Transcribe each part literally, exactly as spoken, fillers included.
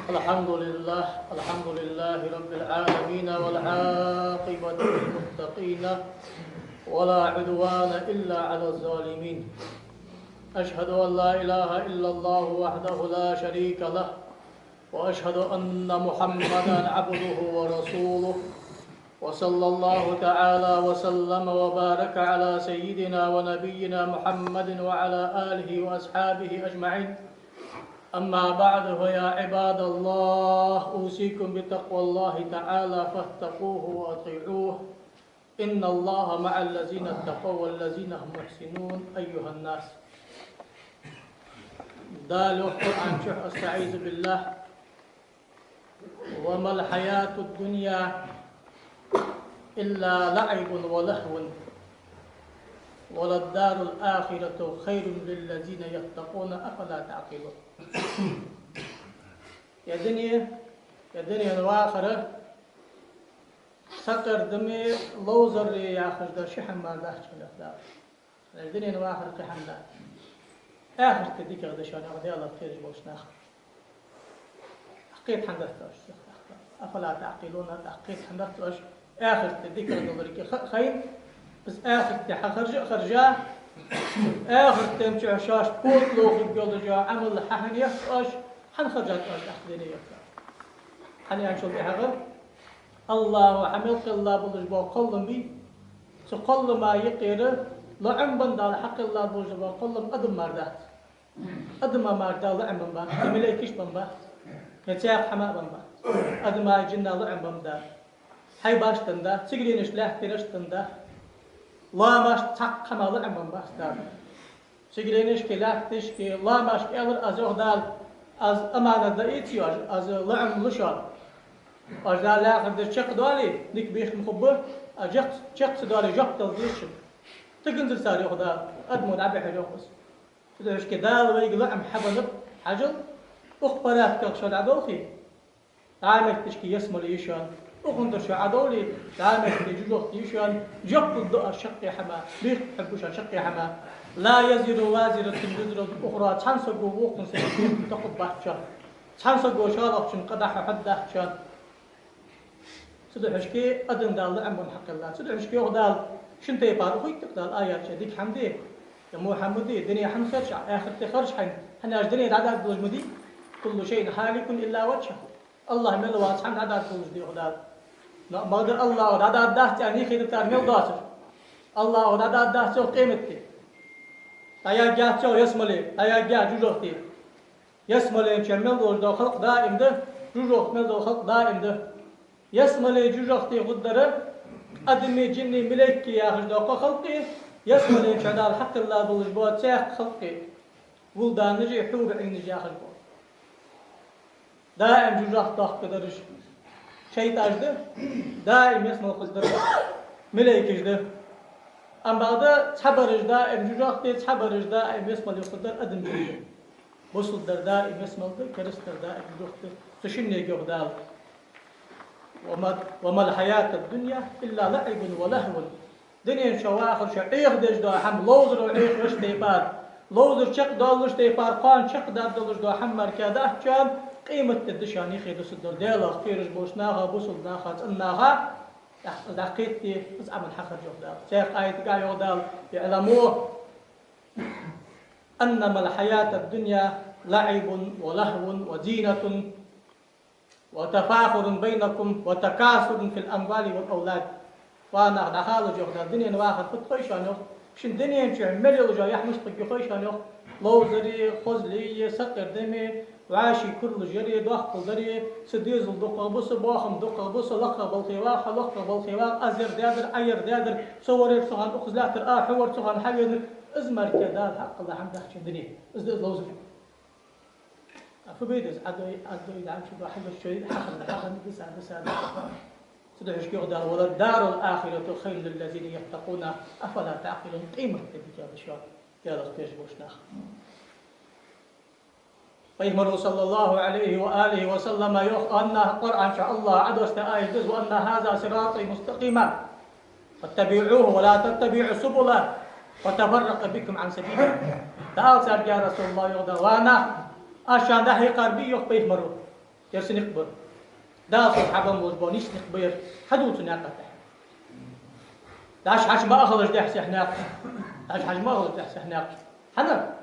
الحمد لله، الحمد لله رب العالمين، والعاقبة للمتقين، ولا عدوان إلا على الظالمين. أشهد أن لا إله إلا الله وحده لا شريك له، وأشهد أن محمدا عبده ورسوله، وصلى الله تعالى وسلم وبارك على سيدنا ونبينا محمد وعلى آله وأصحابه أجمعين. أما بعد، فيا عباد الله، أوصيكم بتقوى الله تعالى فاتقوه وأطيعوه. إن الله مع الذين اتقوا والذين هم محسنون. أيها الناس. Дала йоах Къуръан чу: أستعيذ بالله. وما الحياة الدنيا إلا لعب ولهو وللدار الآخرة خير للذين يتقون أفلا تعقلون. Ер дуне, ер дунен вахар сакъердаме, ловзаре яхаш дола ши хӀама мара дац, йоах Дала. Ер дунен вахар кхы хӀама дац. Ахарта дикагӀа да шоана, йоах Дала, кхераш болча наха. ТӀаккха кхета хӀама дац оаш, йоах Дала. أفلا تعقلون, тӀаккха кхета хӀама дац оаш, ахарта дикагӀа долга ха-, хайна, из ахарта хьахержа а хержа, ахартан чу шоашта кхоачалохаргйолаш йола Ӏамал хьахьаеш оаш, хӀана хержад оаш тӀаккха дуне, йоах Дала. ХӀана аьлча, шул тӀехьагӀа АллахӀа хьа мел кхелла болаш бола кхоллам бий, цу кхоллама юкъера лоӀам бенна Дала хьакхелла болаш бола кхоллам адам мара дац. Адама мара Дала лоӀам бенна бац, е малейкаш бенна бац, е цхьаккха хӀама бенна бац. Адама, жинна лоӀам бенна ба Дала. Хьайбашта денна да, цигаренаш лаьттарашта денна да. Ламашта, цхьаккха хӀама лоӀам бенна бац Дала. Цигаренашка, лаьтташка, ламашка аьлар Аз, йоах Дала: Аз аманат даийт шоана, Аз лоӀам лу шоана. Оаш Дала лаьрхӀар деш чакхдоале, дика бехк ма хургба, а чакх-, чакх ца доале, жоп дала деза шоана. Тиганзар цар, йоах Дала, адамо дӀабихьар, йоах Аз. Цудухьа Дала вайга лоӀам хьабеннаб, хьажал, укх порядках шо дӀадолхе, дӀа метташка ялсмале я шоана, укхунтара шо Ӏодовле, дӀа метта жожагӀате я шоана, жоп лургда оаш шаккхе хӀама, бехк хургба шоана шаккхе хӀама. لا تزر وازرة وزر أخرى, цхьан саго воккхачун сага бехк тохаргбац шоана. Цхьан саго шоллагӀчун къа дӀахьо хьадац шоана. Цудухьа адам Дала лоӀам бенна хьакхелла. Цудухьа йоах Дала, шин тайпара ухийтар Дала аяташ чу: дика хӀама де, е во хӀама де, дуне хьахерча, ахарта херча хьайна, хӀана аьлча дуне дӀадаргдолаш ма дий. كل شيء هالك إلا وجهه. АллахӀ мел вац, хӀама дӀадаргдолаш да, йоах Дала. Но бакъда АллахӀа дӀадаргдац аьнна, хӀама да цар мел доацар. АллахӀа дӀадаргдац, йоах, къематди. ДӀаяргьяц, йоах, ялсмале, дӀаяргья жожагӀате. Ялсмален чу мел долаш дола халкъ даим да, жожагӀате мел дола халкъ даим да. Ялсмале, жожагӀате хургдар адамий, жинний, малейкий яхаш дола кхо халкъ, ялсмален чу Дала хьакхелла болаш бола цхьаькха халкъ, вулданаш, хьурулӀийнаш яхаш бола. Даим жожагӀате дохкадараш шайтӀаш да, даим ялсмале хургдар малейкаш да. Амма бакъда цхьабараш даим жожагӀате, цхьабараш даим ялсмале хургдар адам, жин да. Бусалба дар даим ялсмале да, кераста дар даим жожагӀате да. Цу шиннега йоах Дала: وما، وما الحياة الدنيا إلا لعب ولهو. Дунен чу вахар шо Ӏехадеш дола хӀама, ловзаро Ӏехавеш тайпара, ловзар чакхдоалаш тайпара, кхоана чакхдаргдолаш дола хӀама мара дац шоана, къематди да шоана юхедусаргдар Даьлах кхераш болча наха, бусалба наха, цӀена наха. ТӀаккха дӀакхетаде, из Ӏамал хьахержа, йоах Дала. Цхьаькха аятагахь йоах Дала: اعلموا أنما الحياة الدنيا لعب ولهو وزينة وتفاخر بينكم وتكاثر في الأموال والأولاد. Ва нах, дӀахалалаш, йоах Дала, дунен вахар фуд хой шоана, йоах. Шун дунен чу мел йолаш йола яхь мишта хургья хой шоана, йоах. Ловзари, хозали, сакъердами, вӀаший куралаш яри, дохкал дари, са дезал дукхагӀа ба, са боахам дукхагӀа ба, со лакхагӀа балхе вагӀа, хьо лакхагӀа балхе вагӀа, аз яр даьдар, Ӏа яр даьдар, со вар цу хана укхаза лаьттар, а, хьо вар цу хана хьавенар. Из мара Дала хьакхелла хӀама дац шоана дуне. Из да из ловзар. А фу бе деза, Ӏадой, Ӏадой, дӀа чу бахьалаш чой, хьахана, хьахана, диса, диса, диса. Цудухьа йоах Дала: وللدار الآخرة خير للذين يتقون أفلا تعقلون. Къематди дикагӀа да шоана, Даьлах кхераш болча наха. Пайхамара, صلى الله عليه وآله وسلم, йоах, анна, Къуръан чу АллахӀа Ӏодоссадаь аят да из: وأن هذا صراطي مستقيما فاتبعوه ولا تتبعوا السبل فتفرق بكم عن سبيله. ДӀаала царга, я РасулаллахӀ, йоах Дала, ва нах, аз шоана дӀахьекхар бий, йоах пайхамара, Ер са никъ ба. Дала сона хьабенна болаш бола нийса никъ ба ер. Хьаду цу наькъа тӀа. Даш хьажа ма ахалаш дехьа-сехьа наькъа. Даш хьажа ма ахалаш дехьа-сехьа наькъа. ХӀана?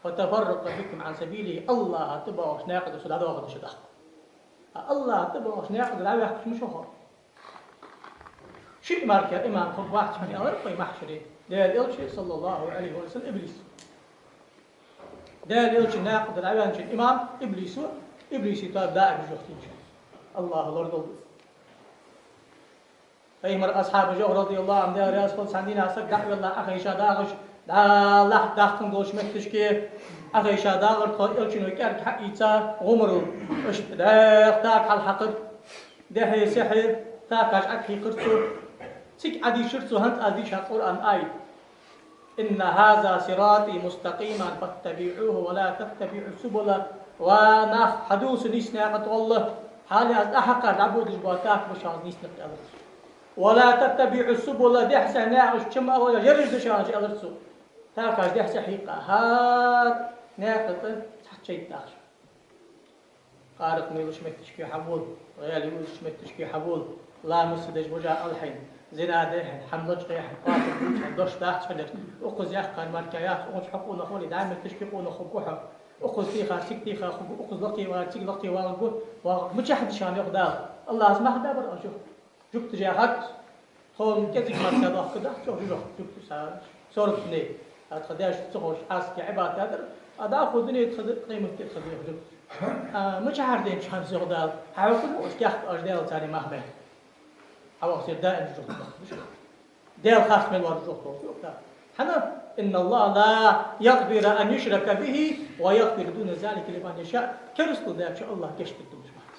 «فتفرق بكم عن سبيله», АллахӀа тӀабоагӀача наькъа тӀара со дӀадоахаргда шо, тӀаккха. А АллахӀа тӀабоагӀача наькъа тӀара дӀаваьккхача мишта хов? Шиъ мара кхы имам хургвац, хӀана аьлча вай махьшаре Даьла Элча, صلى الله عليه وسلم, Иблис. Даьла Элчан наькъа тӀара дӀаваьнначун имам Иблис ва, Иблиса тоба даим жохтинча. АллахӀа лорадолда. Пайхамара асхьабаша йоах, رضي الله عنهم, Даьла раьза хилва, цхьан дийнахьа саг дӀа а велла, Ӏохайша дагӀаш, дӀа лахьта даккха долча метташка Ӏохайша дагӀар тхо, Элчано кӀаьрга хьаийца гӀомарал. Иштта дӀаьха така хьалхьекхар, дехьа-сехьа такаш Ӏохьийкхар цо. Цига Ӏодийшар цо хӀанз аз дийша Къуръан аят: «إن هذا صراطي مستقيما فاتبعوه ولا تتبعوا السبل». Ва нах, хьаду со нийса наькъа тӀагӀолла, хьалха аз дӀахьекхар дӀабодаш бола така ба шоана нийса никъ, аьлар цо. «ولا تتبعوا السبل», дехьа-сехьа наькъаш чу ма гӀолаш, ераш да шоана уж, аьлар цо. Такаш дехьа-сехьа хьийкха, хӀара наькъа тӀа цхьацца шайтӀа дахаш. Къаракъ мелача метташка хьавола, гӀаьле уллача метташка хьавола, ламаз ца деш вижа алхьен, зина дехьен, хӀама лочкъаяхьен, къоабал дувцахьен, дош дац хьона, укхаза яьккхар мара кхы яц, укхаза хьо къонах вале, дӀа метташка къонах хургва хьо, укхаза теха, цига теха хургва, укхаза лакхе вагӀар, цига лакхе вагӀаргва, вагӀа. Мичахьа да шоана, йоах Дала? АллахӀа мах баьбар аз, йоах. Жугташа хац, тхона кӀезига мара ца дохкадац, чӀоагӀа жожагӀате жугташа са сорок дней. А тха даьша ца ховш Ӏаьске Ӏибадат дар, а дӀахо дуне тӀа хаза, къематди тӀа хаза, йоах жугташа. А мичахьара да шоана, йоах Дала? Хьа хӀукму аш кехка аш Даьла царна мах баьб. Хьа вахсир даим жожагӀате бахкаш. Даьла харц мел вар жожагӀате, йоах Дала. ХӀана? «إن الله لا يغفر أن يشرك به ويغفر دون ذلك لمن يشاء». Керастал даьчоа АллахӀа гешт дергдолаш вац.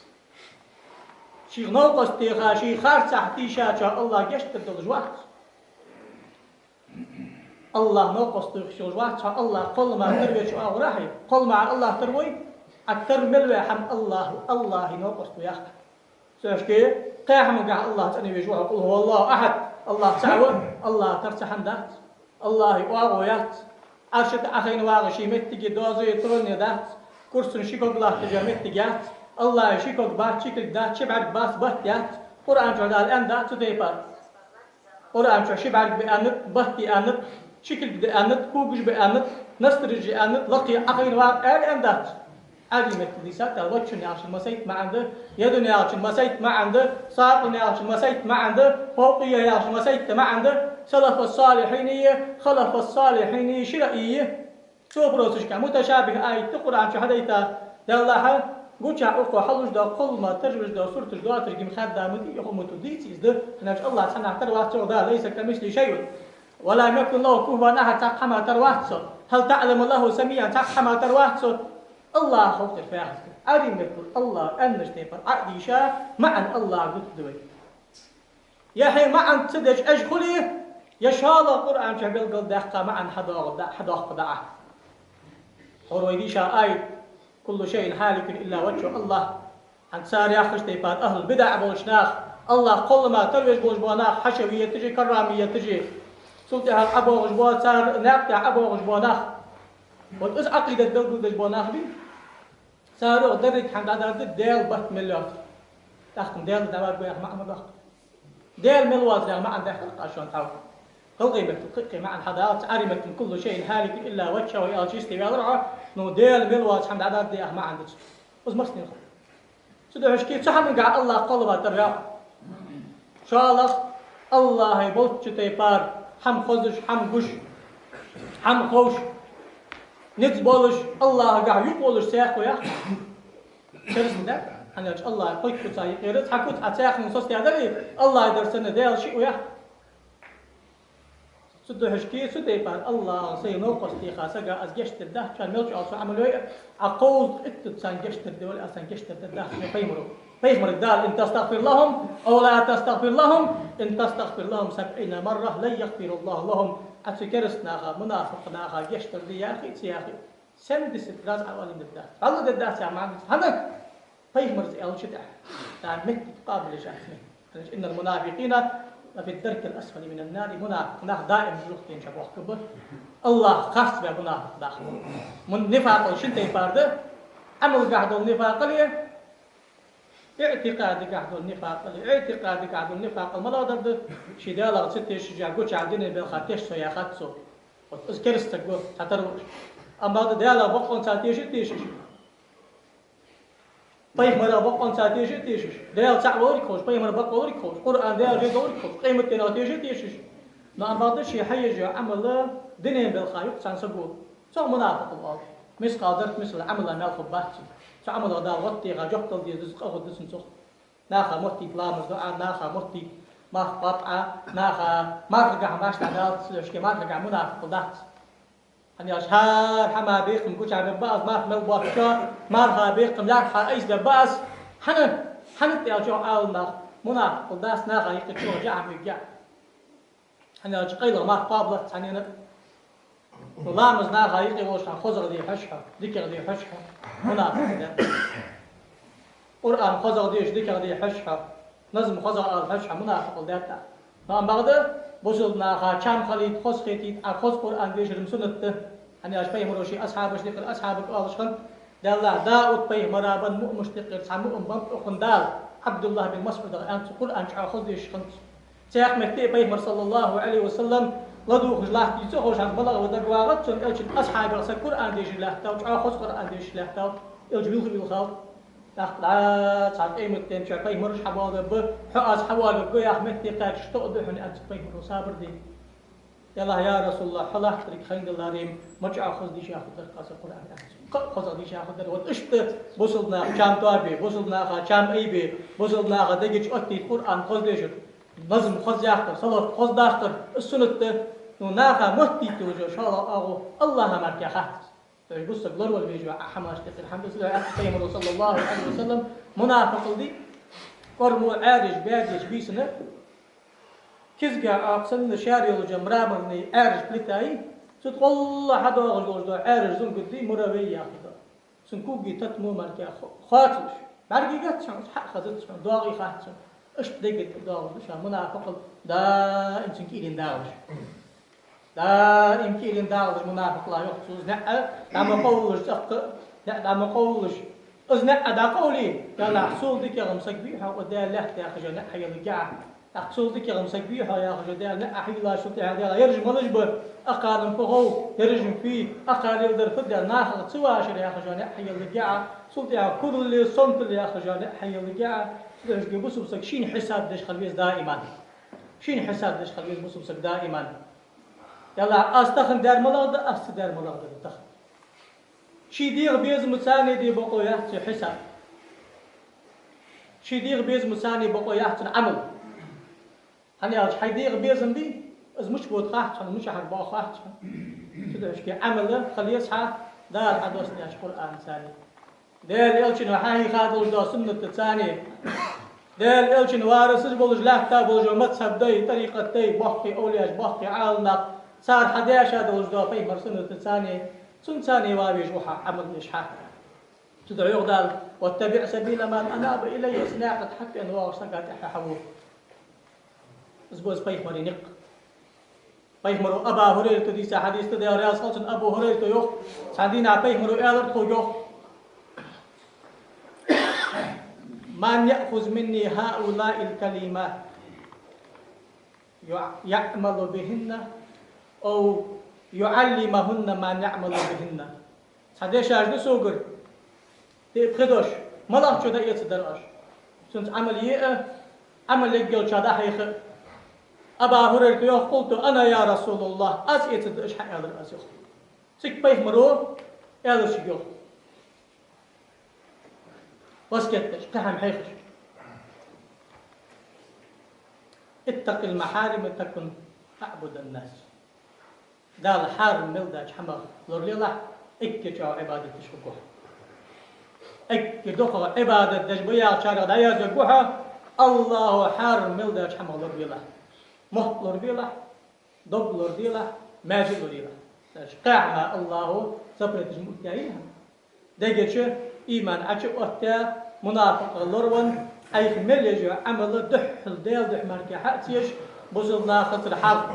Шийх новкъост теха, ший харцахьа тийшачоа АллахӀа гешт дергдолаш вац. АллахӀа новкъост теха йиш йолаш вац хьо, АллахӀ кхоллама тара веча оагӀорахьа, кхоллама АллахӀ тара вой, Ӏа тара мел ваь хӀама АллахӀ, АллахӀа новкъост ва яхаш. Цу хьакъехьа кхаь хӀамангахьа АллахӀ цӀена веш ва хьо, «قل هو الله أحد», АллахӀ цаӀ ва, АллахӀа тара цхьа хӀама дац. АллахӀа оагӀув яц. Ӏарша тӀа Ӏохайна вагӀа ший моттиге, доазув, трон дац. Курсана ши ког латташ йола моттиг яц. АллахӀа ши ког бац, ши кулг дац, ши бӀарг бац, бат яц. Къуръан чу Дала аьннадац цу тайпара. Къуръан чу ши бӀарг ба аьннад, бат я аьннад, ши кулг да аьннад, когаш ба аьннад, настараш я аьннад, лакхе Ӏохайна вагӀа аьнна, аьннадац. Ӏарбий меттала дийцад Дала: «وجه» яхачун массайтта маӀан да, «يد» яхачун массайтта маӀан да, «ساق» яхачун массайтта маӀан да, «فوقية» яхачун массайтта маӀан да, «سلف الصالحين» я, «خلف الصالحين» я, «شرعي» я. Цу вопросашка муташабихӀ аят да Къуръан чу хьадайта, Даьллахьа, гучахь укхо хьалуш дола, кхоллама тара веш дола сурташ доацаргим хаддамати, юха уммато дийца из да, хӀана аьлча АллахӀ цхьаннахьа тара вац, йоах Дала: «ليس كمثله شيء ولم يكن له كفوا أحد», цхьаккха хӀама тара вац цо. «هل تعلم له سميا», цхьаккха хӀама тара вац цо. АллахӀа хов тера фу яхар да. Ӏарбий меттала АллахӀа аьннача тайпара Ӏо а дийша, маӀан АллахӀа гуттар да вай. Е хье маӀан ца деш Ӏеш хуле, е шоллагӀа Къуръан чу белгалдаьккха маӀан хьадоагӀа да, хьадоаккха да Ӏа. ХӀара вай дийша аят: «كل شيء هالك إلا وجهه», АллахӀ. ХӀанз цар яхача тайпара ахӀлул бидаӀ болча наха, АллахӀ кхоллама тара веш болаш бола нах, хьашавияташ а, каррамияташ а, цул тӀехьагӀа ӀобоагӀаш бола, цар наькъа тӀа ӀобоагӀаш бола нах. Вот из Ӏакъидат белгалдеш бола нах бий, цар йоах, деррига хӀама дӀадаргда, Даьла бат мел йоацар. ТӀаккха Даьла дӀаваргва яха маӀан ма доаккх. Даьла мел воацар яха маӀан даьккхар-кх аз шоана цхьа. ГӀалгӀай меттала кхы а кхы маӀан хьадоагӀа, Ӏарбий меттала «كل شيء هالك إلا وجهه» аьлча йисте ваьлар Ӏа, но Даьла мел воацар хӀама дӀадаргда яха маӀан да цун. Из массанена хов. Цудухьа шки цу хӀамангахьа АллахӀ кхоллама тара ваьв. ШоллагӀа, АллахӀа болча тайпара хӀама хозаш, хӀама гуш, хӀама ховш, низ болаш, АллахӀагахьа юкъе волаш цхьа ва яхаш. Керастал да, хӀана аьлча АллахӀа кхойтта куц я, юкъера цхьа куц а цхьа хинна соцадаь дале, АллахӀа дар санна Даьла шиъ ва яхаш. Цудухьа шки цу тайпара АллахӀа сай новкъост теха сага аз гешт дергдац, царна мел чӀоагӀа со Ӏамал йой а, Ӏа кховзткъа иттаза царна гешт дергда вале, аз царна гешт дергдац, йоах пайхамара. Пайхамарга Дала: «إن تستغفر لهم أو لا تستغفر لهم، إن تستغفر لهم سبعين مرة لن يغفر الله لهم». Ӏа цу кераста наха, мунафикъ наха гешт дергда яхе а, ца яхе а, сен десять раз Ӏа оале дергдац. Валлахӏи дергдац яха маӀан да цун. ХӀана? Пайхамара из аьлча тӀехьа, цар моттиг къоабалъеш яц. «إن المنافقين لفي الدرك الأسفل من النار». Мунафикъ нах даим жожагӀатен чу боахкаргба. АллахӀ харцваь мунафикъ нах. Мун нифакъал шин тайпара да. Ӏамалгахьа дола нифакъал я, ИӀтикъадагахь дола нифакъал, иӀтикъадагахь дола нифакъал малагӀа да? Ше Далах ца тешаш, гучахь дина белха теш со яхац цо. Вот из кераста саг ва, цхьатарра ва уж. Амма бакъда Далах бокъонца теша а тешаш, пайхамарах бокъонца теша а тешаш, Дала цаӀ волга ховш, пайхамар бакъ волга ховш, Къуръан Дала жей долга ховш, къематденах теша а тешаш. Но амма бакъда ше хьаеш йола Ӏамал дина белха юкъе цхьан саго. Цох мунафикъ ва оал. Мискъал заррат мисал Ӏамал мел хургбац цун. Цу Ӏамалах Дала гӀоттадаьха жоп дала деза, къа хургда цунна цох. Наха моттийта ламаз ду Ӏа, наха моттийта марха кхоаб Ӏа, наха мархагахь маьрша дӀадалац, цудухьа мархагахь мунафикъал дац. ХӀана аьлча хӀара хӀама бекхам гучахь бергба аз, марха мел боацачоа, марха бекхам лаьрххӀа айса бергба аз. ХӀана, хӀана аьлча Ӏаламнаха мунафикъал дац, наха юкъе чӀоагӀа жа Ӏа мегаш. ХӀана аьлча къайлагӀа марха кхоабалац цхьаннена. Ламаз наха юкъе волаш хьо хозагӀа де хьож хьо, дикагӀа де хьож хьо, мунафикъ да. Къуръан хозагӀа деш, дикагӀа де хьож хьо, назам хозагӀа ала хьож хьо, мунафикъал даьтта. Но амма бакъда бусалба наха чам хилийта, хоза хетийта, Ӏа хоза Къуръан дешар-м суннат да. ХӀана аьлча пайхамаро ший асхьабашта юкъера асхьабага оалаш хиннад: Даллахь, Дауд пайхамара бенна муъминашта юкъера цхьа муъмин ба-кх укхун Дала, Ӏабдуллахь бин МасӀудах, аьннад цо, Къуръан чӀоагӀа хоза дешаш хиннад цо. Цхьаькха метте а пайхамар, саллаллахӀу Ӏалайхи ва саллам, ладувгӀаш латта йицъяхаш хӀанз малагӀа ва дагавагӀац цунна, Элчан асхьабех саг Къуръан дешаш лаьттав, чӀоагӀа хоза Къуръан дешаш лаьттав, Элча вилха-вилхав. ТӀаккха дӀа цхьан къематдийнахьа пайхамараш хьабоалабергба, хьо аз хьавоалавергва яха метте кхаьчача тоъа да хьона, аьннад цунга пайхамаро сабар де. Даллахь, я РасулаллахӀ, хьо латтарга хайна даларе-м, ма чӀоагӀа хоза дийша хургдар-кх аз Къуръан, аьннад цо. Кхы а хозагӀа дийша хургдар. Вот иштта бусалба наха чам тоабе, бусалба наха чам айбе, бусалба наха дега чу оттийта Къуръан хоза дешар, назам хоза яккхар, салот хоза даккхар, из суннат да. Ну, наха моттийта йолаш йола шоллагӀа оагӀув АллахӀа мара кхы хаттац. То есть бусалба саг лоравала везаш ва Ӏа хӀамашта юкъера, хӀама да из, аьннад пайхамаро, саллаллахӀу Ӏалайхи ва саллам, мунафикъал дий, кӀормо Ӏаьржа баьржача бийсанна кизга Ӏокху санна шаьра йолаш йола мраморный Ӏаьржа плита йий, цу тӀа гӀолла хьадоагӀаш долаш дола Ӏаьржа зунгат дий, муравей яхаш дола. Цун когаи тата мо мара кхы хо-, хоацалуш. БӀаргагоаций хьона, хьа а хезаций хьона, доагӀий хац хьона. Иштта дега тӀа доагӀаш да ше мунафикъал, даим цун кӀийлен дагӀалаш. Даим кӀийлен дагӀалаш мунафикъал йоах цо, из наӀа дӀа ма къовлалаш цӀаккха, наӀа дӀа ма къовлалаш. Из наӀа дӀакъовле, Даллахь, цул дикагӀа-м саг вий хьо, укх Дала лаьтта яхаш йола наӀа хьайолга Ӏа. ТӀаккха цул дикагӀа-м саг вий хьо яхаш йола Дала наӀа хьайийллача, цул тӀехьагӀа Дала ераш малаш ба, акхарна фу хов, ераш-м фу йий, акхар леладер фу да, нахах ца вашар яхаш йола наӀа хьайийлга Ӏа, цул тӀехьагӀа курал, сомтал яхаш йола наӀа хьайийлга Ӏа. Цудухьа бусалба саг шийна хьисаб деш хила веза даиман. Шийна хьисаб деш хила веза бусалба саг даиман. Даллахь, аз тахан даьр малагӀа да, аз ца даьр малагӀа да тахан. Ший дегӀа безамца цхьана де бокъо яц цун хьисаб. Ший дегӀа безамца цхьана бокъо яц цун Ӏамал. ХӀана аьлча хьай дегӀа безам дий, из мича бода хац хьона, мичахьара боагӀа хац хьона. Цудухьа Ӏамал хила еза хьа Дала хьадоссадаьча Къуръанца цхьана, Даьла Элчано хьахьийха долаш дола суннатаца цхьана, Даьла Элчан варисаш болаш лаьтта болаш йола мазхӀаб дай, тӀарикъат дай, боккхий овлияш, боккхий Ӏаламнах, цар хьадийша долаш дола пайхамара суннатаца цхьана, цунца цхьана ваха везаш ва хьо Ӏамал деш хьа. Цудухьа йоах Дала: «واتبع سبيل من أناب إلي», са наькъа тӀа хьатӀавена воагӀача сага тӀехьа хьавола. Из ба из пайхамара никъ. Пайхамаро, Абу ХӀурайрата дийца хьадис да, Даьла раьза хилва цунна, Абу ХӀурайрата йоах, цхьан дийнахьа пайхамаро аьлар тхога, йоах: «من يأخذ مني هؤلاء الكلمات يعمل بهن أو يعلمهن من يعمل بهن». Цхьа дешаш да согара, тӀа пхи дош, малагӀчо дӀаэцаргдар оаш? Цунца Ӏамал е а, Ӏамал ергйолчоа дӀахьеха а. Абу ХӀурайрата йоах: «قلت أنا يا رسول الله», аз эцаргда уж, хьааьлар аз, йоах. Цига пайхамаро аьлар шийга, йоах, васкет деш, кхы хӀама хьехаш: «اتق المحارم تكن أعبد الناس». Дала хьарам мел даьча хӀамах лоралелахь, эггара чӀоагӀа Ӏибадат деш хургва хьо. Эггара дукхагӀа Ӏибадат деш ба яхачарех дӀаязвергва хьо, АллахӀо хьарам мел даьча хӀамах лорабелахь. Мотт лорабелахь, дог лораделахь, маьже лораделахь. Значит, кхаь хӀама АллахӀо запреташ ма оттаяьй хьона. Дега чу иман Ӏочу а оттаяь, мунафикъал лоравенна, Ӏайха мел еш йола Ӏамал духхьал Даьла духьа мара кхы хьа а ца еш, бусалба нахацара хьалха,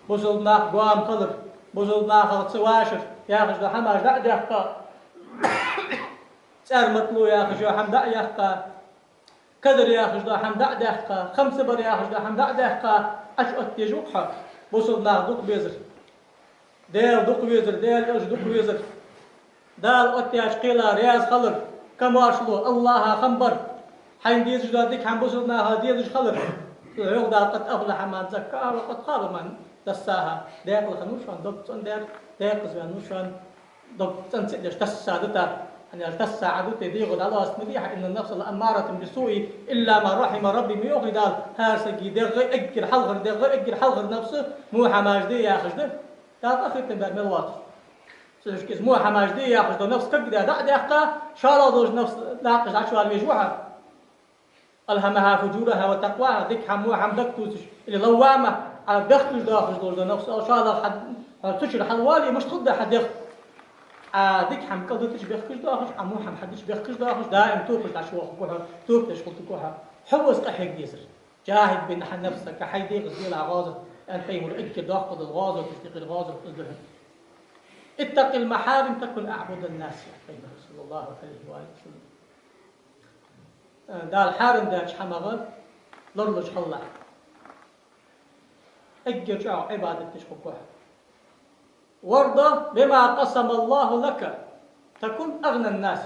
бусалба нах гоама хилар, бусалба нахах ца вашар яхаш дола хӀамаш дӀа а даьккха, цӀермат лу яхаш йола хӀама дӀа а яьккха, Кадар яхаш дола хӀама дӀа а даьккха, хамсабар яхаш дола хӀама дӀа а даьккха, Ӏочуоттаеш ва-кх хьо бусалба наха дукха безар. Даьла дукха везар, Даьла Элча дукха везар. Дала оттаяьча кхела раьза хилар, камаьршал, АллахӀа хам бар. Хьайна дезаш дола дика хӀама бусалба наха дезаш хилар. Цо йоах Дала: «قد أفلح من زكاها وقد خاب من دساها». Даькъала хиннав шоана дог цӀендаьр, даькъаза ваьннав шоана дог цӀена ца деш, тасса дитар. ХӀана аьлча тасса Ӏа дите, дегӀо дӀалоацаш ма дий хьа: «إن النفس لأمارة بالسوء إلا ما رحم ربي», ма йоахий Дала. ХӀара сага дегӀа, эггара хьалхара дегӀа, эггара хьалхара нафс во хӀамаш де яхаш да. Дала къахетам баьр мел воацар. Цудухьа из во хӀамаш де яхаш дола нафс кагдаь дӀа а даьккха, шоллагӀа долча нафс накъаш дӀачувала везаш ва хьо. «ألهمها فجورها وتقواها», дика хӀама, во хӀама дага тувсаш, или «لوامة», Ӏа бехкаш доахаш долаш дола нафс, шоллагӀа хьа, хьо цу чура хьалвале, мишта хургда хьа дегӀ. Ӏа дика хӀама кӀалдитача бехкаш доахаш, Ӏа во хӀама хьадича бехкаш доахаш, даим тохаш дӀачувоаккхаргва хьо, тохаш хургва хьо. Хьо ва из къахьега дезар. «جاهد بها نفسك», хьай дегӀаца делахь гӀазот, аьннад пайхамара. Эггара доккха дола гӀазот, уж дикъира гӀазот из да хьона. «اتق المحارم تكن أعبد الناس», аьннад пайхамара, صلى الله عليه وآله وسلم. Дала хьарам даьча хӀамах лоралуш хилалахь. Эггара чӀоагӀа Ӏибадат деш хургва хьо. «وارض بما قسم الله لك تكن أغنى الناس».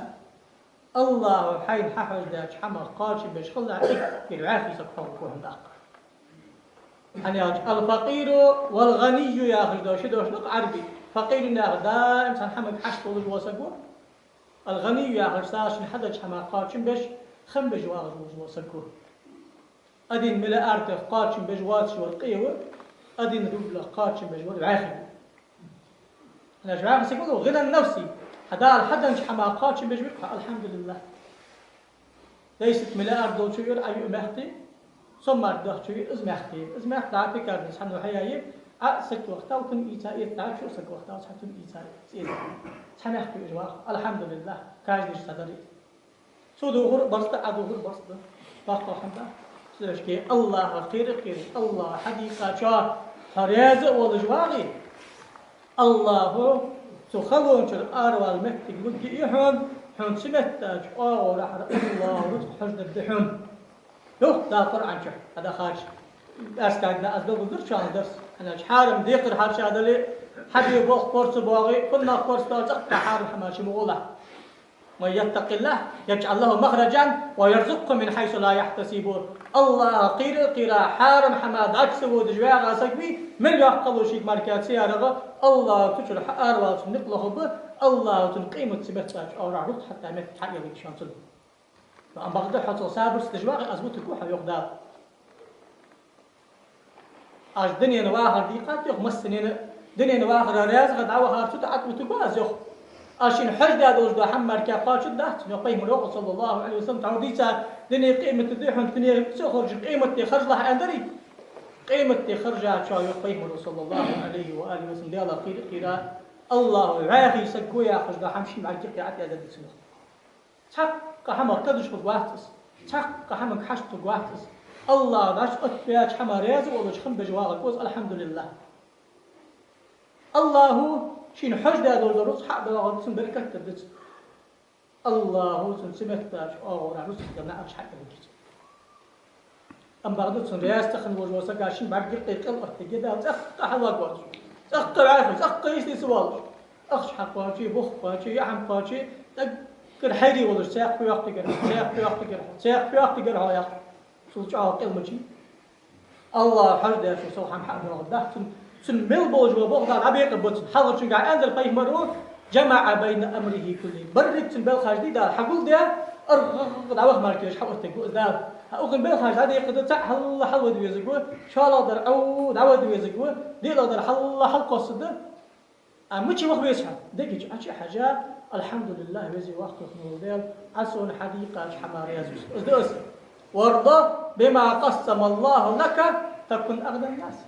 АллахӀа хьайна хьахьожадаьча хӀамах кхоачамбеш хилалахь, эггара вӀаьхий саг хьо хургва хьона тӀаккха. ХӀана аьлча «الفقير والغني» яхаш дола ши дош да-кх Ӏарбий. Факъир яхар даим цхьан хӀамага хьашт волаш вола саг ва. «الغني» яхар сагӀа шийна хьадеча хӀамах кхоачамбеш, хам беш вагӀаш волаш вола саг ва. Один миллиардах кхоачамбеш воацаш вар къе ва, один рублах кхоачамбеш вар вӀаьхий ва. ХӀана аьлча вӀаьхий саг ва, «غنى النفس». Хьа Дала хьаденнача хӀамах кхоачамбеш вир-кх хьо, الحمد لله. Десять миллиард долчо вир Ӏа юа мехти, соммарка дахчо вир из мехти. Из мехти дӀа пекарни цхьанне хьаяьй, Ӏа саг вахийтав тун ийца эца, дӀа чу саг вахийтав цхьа тун ийца эца. Цхьа мехти уж вах, الحمد لله, каждый цхьа дари. Цо дувхар барзкъа да, Ӏа дувхар барзкъа да. Баккха хӀама да. Цудухьа АллахӀах кхера а кхера, АллахӀа хьадийкъачоа хьо раьза а волаш вагӀе, АллахӀа цу халончура аравала моттиг лургья хьона, хьона цу меттача оагӀорахьара АллахӀа рузкъа хьожадергда хьона. Йоах Дала Къуръан чу, хьадахача, аьрсгагна аз белгалдир шоана дарс, хӀана аьлча хьарам декхар хьарча дале, хьабе болх корца боагӀе, кхуннах корца доагӀе, цӀаккха хьарам хӀама чу ма гӀолахь. «ومن يتق الله يجعل له مخرجا ويرزقه من حيث لا يحتسب». АллахӀах кхера а кхера, хьарам хӀама дӀачу ца водаш вагӀа саг вий, мел йоккха хало шийга мара ца ярагӀа, АллахӀа цу чура хьааравала цунна никъ лохаргба, АллахӀа цунна къематди цу меттача оагӀорахьара рузкъа хьатта меттиг хьаэладергья шоана цунна. Ам бакъда хьо цох сабар ца деш вагӀе, аз вутаргва хьо, йоах Дала. Аз дунен вахар дийкъад, йоах, массанена, дунен вахара раьза хинна дӀавахар цу тӀа Ӏовутаргва аз, йоах. Аз шийна хьожадаь долаш дола хӀама мара кхоачаргдац, йоах пайхамара, صلى الله عليه وسلم. Тхьовра дийца, дуне къематди да хьона, дуне ца харжа, къематде харжалахь аьннадарий? Къематде харжачоа, йоах пайхамара, صلى الله عليه وآله وسلم, Даьлах кхера а кхера, АллахӀа вӀаьхий саг ва яхаш дола хӀама шийна бӀарга юкъе ӀотӀаяздаьд цунах. Цхьаккха хӀамах кадаш хургвац из. Цхьаккха хӀамага хьашт хургвац из. АллахӀа дӀачуоттаваьча хӀамах раьза а волаш, хам беш вагӀаргва из, الحمد لله. АллахӀа шийна хьожадаь долаш дола рузкъа хьа а доагӀаргда цунна, беркат дергда цунна. АллахӀа цунна цу меттача оагӀорахьара рузкъа дар наӀараш хьаэладергья цунна. Ам бакъда цунна раьза ца хинна волаш вола саг шийна бӀарга юкъе къел оттадергья Дала, цӀаккха хьалваргвоацаш, цӀаккха вӀаьхий, цӀаккха йисте ца воалаш. Ахча хьакхоаче, бух кхоаче, яа хӀама кхоаче, даггара хьайре волаш, цхьаькха йоаккхаргьяр хьо, цхьаькха йоаккхаргьяр хьо, цхьаькха йоаккхаргьяр хьо, йоах. Цул чӀоагӀа къел ма йий. АллахӀа хьожадаьчоа сов хӀама хьа а доагӀаргдац цунна. Цунна мел болаш бола болх Дала дӀабекъаргба цунна. Хьалхарчунга аьннадале пайхамара: «جمع بين أمره كله». Беррига цун белхаш дий Дала хьагулдаь, аргӀагӀа дӀаваха мара кхераш хьаоттаргва из Дала. ХӀа, укхун белхаш дӀадекъаргда, цаӀ хьал-, хьалвада везаргва, шоллагӀдар Ӏо дӀавада везаргва, диълагӀдар хьал-, хьалкхоссаргда. А мича ваха веза хьо? Дега чу Ӏочу а хьежа, الحمد لله, веза-воккха хинна вола Даьла, Ӏа сона хьадийкъача хӀамах раьза ва со. Из да из. «وارض بما قسم الله لك تكن أغنى الناس».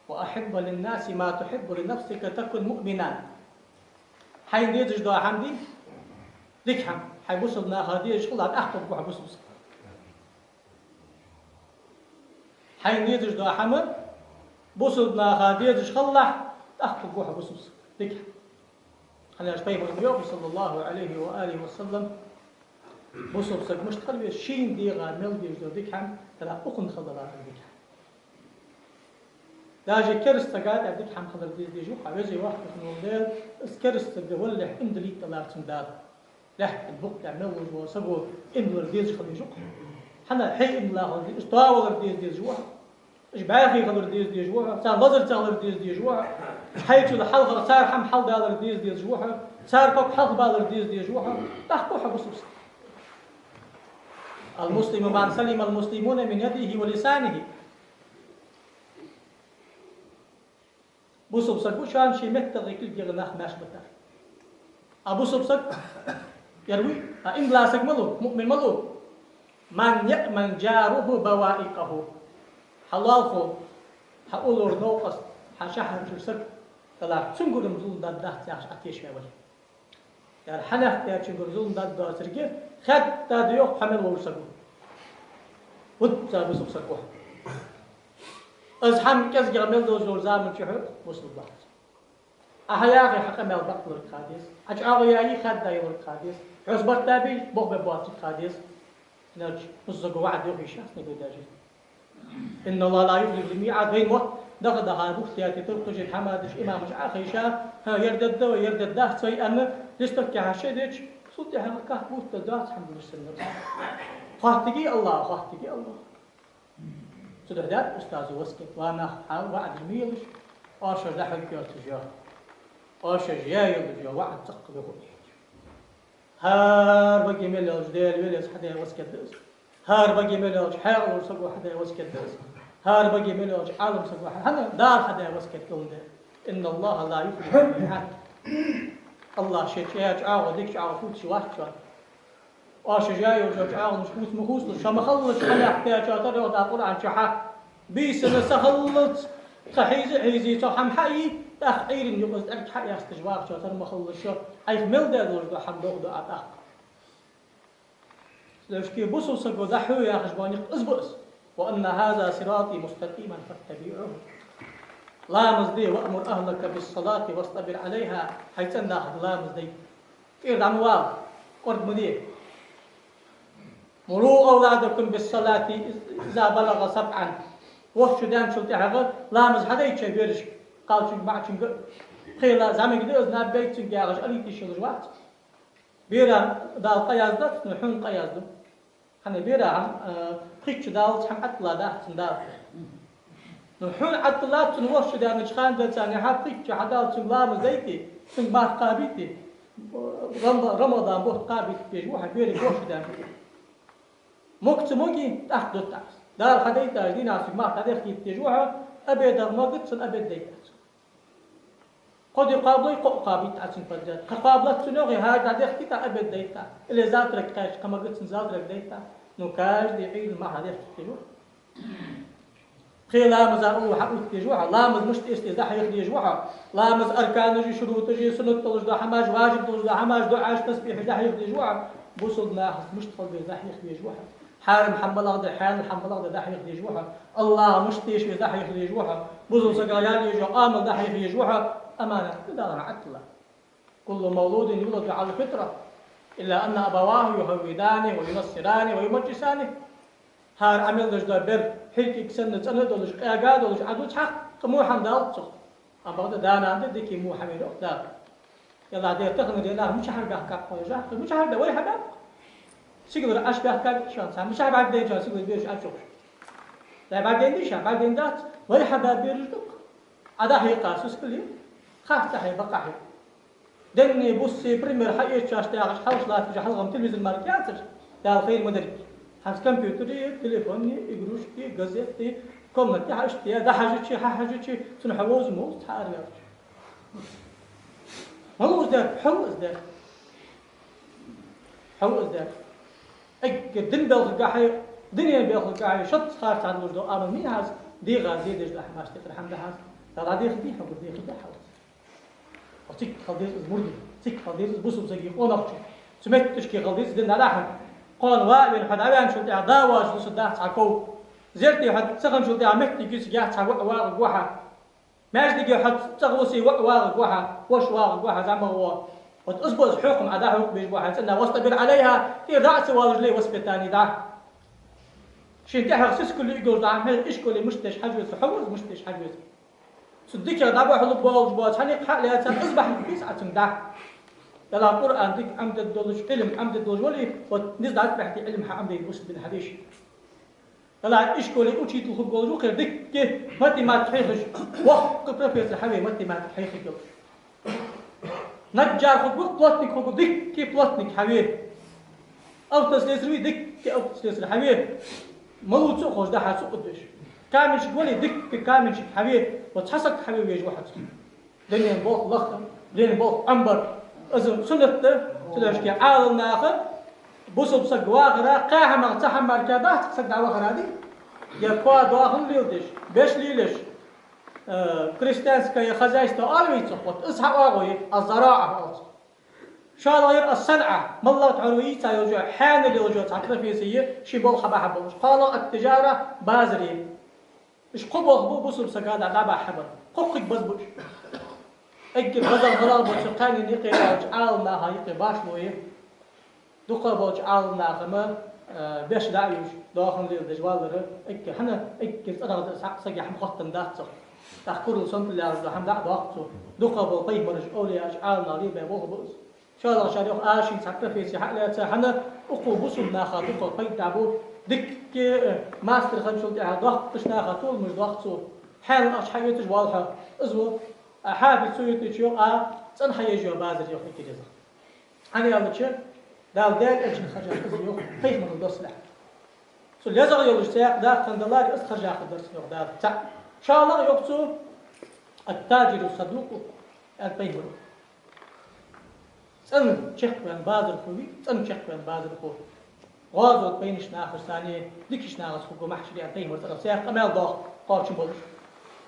«وأحب للناس ما تحب لنفسك تكن مؤمنا». Хьайна дезаш дола хӀама дий, дика хӀама, хьай бусалба наха дезаш хилалахь, тӀаккха хургва хьо бусалба саг. Хьайна дезаш дола хӀама бусалба наха дезаш хилалахь, тӀаккха хургва хьо бусалба саг. Дика хӀама. ХӀана аьлча пайхамара йоах, саллаллахӀу Ӏалайхи ва алихӀи ва саллам, бусалба саг мишта хила веза, шийна дегӀа мел дезаш дола дика хӀама, тӀаккха укхунна хила дезаш дола дика хӀама. Даже кераста сага тӀа дика хӀама хилар деза дезаш ва-кх, веза воккха хинна вола Даьла, из кераста саг валалехь иман дилийта лаьрхӀа цунна Дала. Лаьттан букъ тӀа мел волаш вола саго иман диллар дезаш хила веза ва-кх. ХӀана хье иман дилла хила деза, тоавалар деза дезаш ва хьо. Уж бӀаьхий хилар деза дезаш ва хьо, царна лазар ца хилар деза дезаш ва хьо. Хьайчул хьалхагӀа цар хӀама хьалдалар деза дезаш ва хьо, цар ког хьалхабалар деза дезаш ва хьо. ТӀаккха ва хьо бусалба саг. المسلم من سلم المسلمون من يده ولسانه. Бусалба саг ва шоана ший меттагӀа, кулгагӀа нах маьрша битар. А бусалба саг, ер вий, а иман дилла саг малув, муъмин малув? من يأمن جاره بوائقه. Хьа лоалахо, хьа уллув новкъост, хьа шахьар чура саг, тӀаккха цунгара-м зулам даргдац яхаш Ӏатеша вале. Яр хьанах тӀа цунгара зулам даргдоацилга хетта да йоах хьо мел волча саго. ХӀанз цу бусалба саг ва хьо. Из хӀама кӀезигагӀа мел долаш долча заман чухь хьо бусалба вац. Ӏа хьаяхе, хьа къамаьл бакълургда ха деза. Ӏа чӀоагӀо яьй, хадда ялургда ха деза. Хьоца барт бий, бохабе боацилга ха деза. Иначе бусалба саго ваӀад йоах йиш яц нагуй даже. إن الله لا يخلف الميعاد. Вайна мотт даха-даха бухтети туркхажи хӀамадаш имамаш Ӏохайша, хӀа, ер дергда вай, ер дергдац вай аьнна, листок тӀа хьаьший деча, цул тӀехьагӀа каф бутта доаца хӀама дулаш санна. Хоаттаргья АллахӀа, хоаттаргья АллахӀа. Цудухьа даьд устазо васкет: ва нах, хьа ваӀад ма елаш, оаш дӀахьулкхе йоацаш йола, оаш яь йолаш йола ваӀад цӀаккха бехуъ яйта. ХӀара баге мел йолча Даьла велес хьадаь васкет да из. ХӀара баге мел йолча хьаькъалча саго хьадаь васкет да из. ХӀара баге мел йолча Ӏалам саго хьа-, хӀана Дала хьадаь васкет да из. إن الله لا يخلف الميعاد. АллахӀ ший чӀоагӀо, дика чӀоагӀо хувцаш вац шоана. Оаш яь йолча чӀоагӀонаш хувца ма хувцалаш, шо ма хилалаш хьанах тӀа чӀоагӀо тара йоах Дала Къуръан чу хьа. Бийсанна са хиллалца, тха хьийза а хьийзий, цу хӀама хьаий, тӀаккха Ӏуйрийна юкъе из тӀарг хьа а ясташ вагӀача тара ма хилалаш шо, Ӏайха мел даь долаш дола хӀама дохаду Ӏа тӀаккха. Цудухьа бусалба саго дӀахьу яхаш бола никъ из ба из. وأن هذا صراطي مستقيما فاتبعوه. Ламаз де, وأمر أهلك بالصلاة واصطبر عليها. Хьай цӀен-нахага ламаз де. ТӀера дӀа ма вала, кӀорг ма де. مروا أولادكم بالصلاة إذا بلغوا سبعا. Воша шу даьнначул тӀехьагӀа ламаз хьадайта шоай берашка, кхалчунга, маӀачунга. Пхи ла зӀамига да из, наб бейт цунга яхаш, алийта йиш йолаш вац. Бера Дала къа яздац, но хьона къа язду. ХӀана бера хӀама, а, пхийтта шу даллалца хӀама Ӏатталла дац цунна Дала. Но хьона Ӏатталлац цунна воша шу даьннача хана денз царна хьа пхийтта шу хьадаллалца цунга ламаз дайта, цунга марха кхабийта, Рам-, Рамадан бутт кхабийта дезаш ва хьо, берашка воша шу даьннача. Мог ца моги, тӀаккха дут Ӏа из. Дала хьадайтача дийнахьа цунга марха дӀадехкийта дезаш ва хьо, обедах могац цунна, обед дайта Ӏа цунна. Кхо ди кхоабалой, кхоъ кхабийта Ӏа цунна подряд. Кхы кхоабалац цунна йоахе, хӀара дӀадехкийта, обед дайта. Или завтрак кхаьчача, кхы могац цунна, завтрак дайта. Ну, каждый Ӏуйранна марха дӀадехкийта дезаш ва хьо. Пхи ламаза уллув хьаотта дезаш ва хьо, ламаз мишта эца деза дӀахьеха дезаш ва хьо, ламаза арканаши, шуруташи, суннат долаш дола хӀамаш, важиб долаш дола хӀамаш, дуӀаш, тасбихьаш дӀахьеха дезаш ва хьо, бусалба нахаца мишта хила беза дӀахьеха дезаш ва хьо, хьарам хӀама малагӀа да, хьаьнала хӀама малагӀа да дӀахьеха дезаш ва хьо, АллахӀ мишта теша веза дӀахьеха дезаш ва хьо, бусалба сагах яла еза Ӏамал дӀахьеха езаш ва хьо, аманат да Дала хьа Ӏатталла. كل مولود يولد على الفطرة، إلا أن أبواه يهودانه وينصرانه ويمجسانه. ХӀара Ӏамал деш дола бер хьиркиг санна цӀена а долаш, къега а долаш, Ӏа ду цхьаккха во хӀама далац цох. Амма бакъда да-нана да дика, во хӀама йоах Дала. Ялла, дера тахан дена мичахьара баьхкаб хьо, жахка, мичахьара да, вай хьабаьб. Сигалара Ӏаш баьхкаб шоана, цхьа мичахьара баьхкаб ден шоана, сигала бераш Ӏачухаш. Дай баьхкаб ден дий ша, баьхкаб ден дац, вай хьабаьб бераш да-кх. Ӏа дӀахьекха сискали, хац хье, бакъахьа. Денний, бусси пример хьаэцаш тӀехьагӀаш хьалхашка латташ хьалха-м телевизор мара кхаьчар, Дала хайр ма дарий. ХӀанз компьютери, телефони, игрушки, газети, комнате хьаэцаш, дӀахьажачи, хьахьажачи, цунна хьо вовза ма вовза цхьа араваьлча. Ма вовза даьр, хьо вовза даьр. Хьо вовза даьр. Эггара дина белхагахьа, дунен белхагахьа шозза харцахьа долаш дола Ӏамал мий хӀанз, дегӀа зе деш дола хӀамаш тӀехьара хӀама да хӀанз. Дала дехар дий хьогара, дехар да хьалха. Цига хила деза из мурдаш, цига хила деза из бусалба сага къонахчо. Цу метташка хила деза из дин дӀадахьар. Кхоана ваь а вена хьо дӀаваьнначул тӀехьагӀа да воацаш дусаргдац цхьа ков. Зерате хьо ца хинначул тӀехьагӀа моттиг юсаргьяц цхьа воӀ вагӀаргва хьа. Маьждиге хьо цӀагӀа висе воӀ вагӀаргва хьа, воша вагӀаргва хьа, зӀамагӀа вола. Вот из боз хьокхам Ӏа дӀахьокхабеш ба хьа цӀенна, واصطبر عليها, тӀера дӀа а ца валаш ле воспитани дӀа. Шийна тӀехьагӀа сискал лиъаргйолаш дӀа хьа, ишколе мишта деш хьажа веза, хьо вуз мишта деш хьажа веза. Цу дикагӀа дӀабахьалургболаш боаца хьа никъ хьа а лаьца, из бахьан бийса Ӏа цунга дӀа. Далла Къуръан дика Ӏомадергдолаш, Ӏилма Ӏомадергдолаш вале, вот низ дӀа тӀехьа Ӏилма хьа Ӏомадайна бусалба дина хьадеш. Далла ишколе учитель хургволаш ва кхы дикка математика хьехаш, воккха профессор хьаве математика хьехаргйолаш. Наджар хургва, плотник хургва, дикка плотник хьаве. Автослесарь ве, дикка автослесарь хьаве. Малув цу а ховш, дӀа-хьа цу а деш. Каменщик вале, дикка каменщик хьаве. Вот цхьа саг хьаве везаш ва хьо цу. Дунен болх лаха, дунен болх Ӏомабар. Из суннат да, цудухьа Ӏаламнаха бусалба саг вахара, кхаь хӀамах цхьа хӀама мара кхы дац саг дӀавахара, дий? Е коа доахан леладеш, беш лелаеш, э, крестьянское хозяйство оал вай цох, вот из хьа оагӀув я, الزراعة оал цох. ШоллагӀа яр الصنعة, моллагӀа тхьовра вай йийца йолаш я, хьаьнал йолаш я цхьа профессия, ший болх хьабахьа болаш. КхоалагӀа التجارة, базар я. Уж кхо болх ба бусалба сага дӀа-, дӀабахьа бар. Кхо-кхоъ баз ба уж. Эггара базагӀа малагӀа ба цу кхаьннена юкъе волча Ӏаламнаха юкъе башхало я. Дукхагӏа болча Ӏаламнаха ма, э, беш дӀа а юаш, доахан леладеш валлар, эггара хӀана, эггара цӀенагӀа да из хьакъ сага хӀама хоттаденна дац цох. ТӀаккха курал сонтал яхаш дола хӀама дӀа а доаккх цо. Дукхагӏа бола пайхамараш, овлияаш, Ӏаламнах лелабаь болх ба из. ШоллагӀчар йоах, аз шийна цхьа профессия хьа а лаьца, хӀана укхо бусалба наха дукха пайда бу, дикка, э, мастер хинначул тӀехьагӀа доккхача наха толамаш доаккх цо. Хьаьнал ахча хьаэцаш воалл хьо, из ва, а хьафиз ца хетача йоах, а цӀена хьаеш йола базар йоах, хӀана аьлча, Дала Даьла Элчанна хержа из йоах, пайхамарал доссале. Цул езагӀа йолаш цхьаккха даккха даларе, из хержа хургдар цунна йоах Дала. ЦаӀ. ШоллагӀа йоах цо, التاجر الصدوق, аьннад пайхамаро. ЦӀена чакхваьнна базархо вий, цӀена чакхваьнна базархо. ГӀазот байнача нахаца цхьана, дикача нахаца хургва махьшаре, аьннад пайхамаро, цӀенах цхьаккха къамаьл доаккх кхоачам болаш.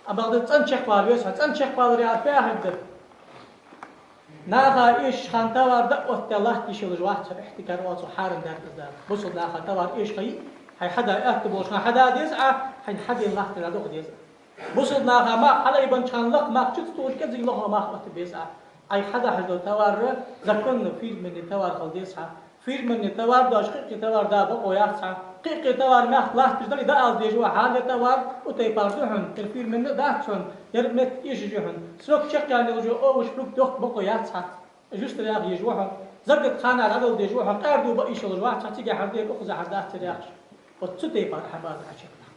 Амма бакъда цӀена чакхвала веза хьо, цӀена чакхвалар яхар фу яхилга да? Наха эшача хана товар дӀаоттадаь латта йиш йолаш вац хьо, ихьтикар оал цох, хьарам даьд из Дала. Бусалба наха товар эша ха йий, хьайна хьада аьттув болаш хана хьада деза Ӏа, хьайна хьадена латта дӀадоха деза Ӏа. Бусалба наха мах хьалайбеннача хана лакха мах чу ца тухаш, кӀезига лоха мах оттаде беза Ӏа. Ӏайха хьадахьаш дола товар законни, фирменни товар хила деза хьа. Фирменни товар доацаш кхы-кхы товар да бокъо яц хьа. Кхы-кхы товар мехка латташ дале, дӀаала дезаш ва хьа, ер товар укх тайпара да хьона, ер фирменни дац хьона, ер метта эшаш я хьона. Срок чакхъяьнна йолаш йола овощ, фрукт дохка бокъо яц хьа. Жустара яха езаш ва хьо. Закат хана дӀадала дезаш ва хьо, къаьрдув ба ийша йолаш вац хьа, цига хьарде, укхаза хьардац цар яхаш. Вот цу тайпара хьа базар Ӏочакхдаккха.